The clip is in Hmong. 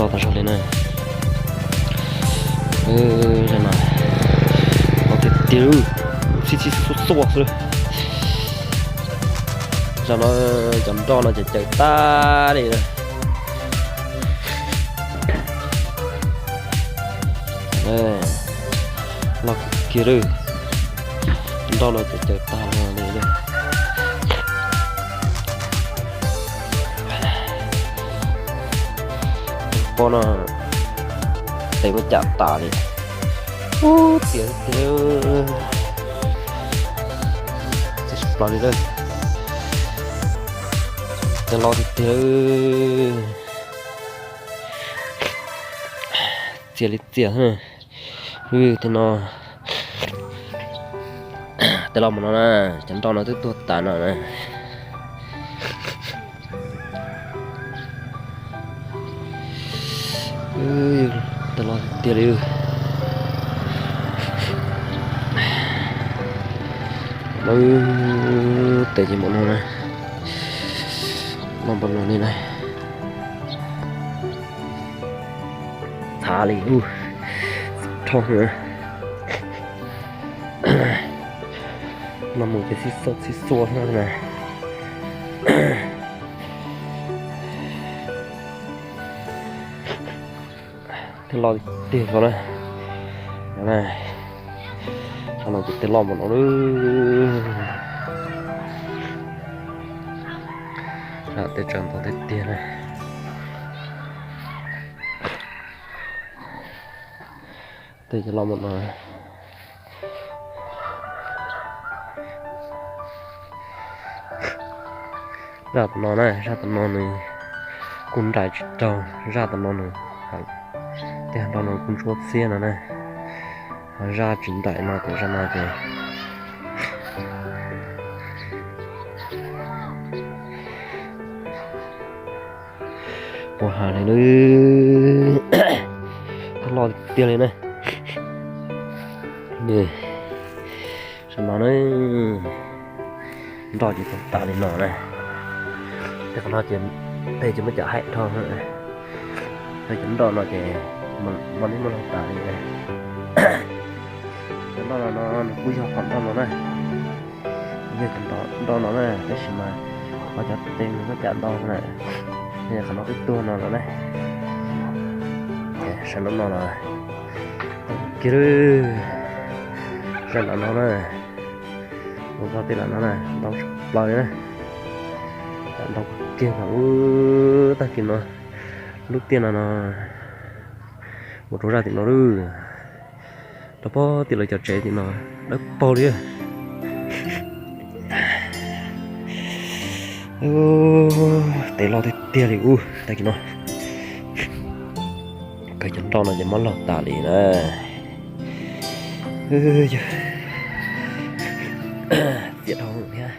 Los tas zog li na. Zaum no los tiag tiag, txhij txhij xuaj xuaj xwb. Zaum no cov nroj no ces cawm tag li na. Loj kiag lawm. Nroj no ces cawm tag li na. Pob no tes muab cam tas li. Ub, tiag tiag. Txias plaws li lawm. Tes loj tiag tiag. Txias li txias. Tej no, tej loj mus no na, cov nroj no twb tuag tas no na. Tej loj tiag li. Lawv tes ces mus no na, loj npaum no li na. Txhav li, rho. No mus ces txhij xuaj txhij xuaj xwb na. Tej loj tiag tiag na. Saum no ces tej loj npaum no. Tej tsaws ntau tiag tiag na. Tej ces loj npaum no. Zaj tom no na, zaj tom no nws kuj nraim tsis raug, zaj tom no nws, tej nroj no kuj ntsuab txiab no na. Ho zaj tsis nraim no ces zaj no ces puas hais li na, loj tiag li na. Saum no na, nroj ces tuag tas li no na. Tej qhov no ces tej ces muab cam haim dhau, tej cov nroj no ces muab neb muab laug tas li. Cov nroj no no nws kuj yog qhov nroj no na, yog cov nroj no na, tab sis mas qhov cov tes nws muab cam ntau na, qhov no twb tuag no no na. Saum no no los kiag lawm, zaj nram no na, mus txog tej nram no na, ntau tshaj plaws li na. Cam ntau kiag mas ub, tag kis no lub tiaj no no mus rau zaj tim no lawm. Rau pog tim lawv cov tsev tim no dawb paug li. Tes loj tiag tiag li ub, tag kis no. Kawg cov nroj no ces muab laug tas li na. Txias dhau thiab.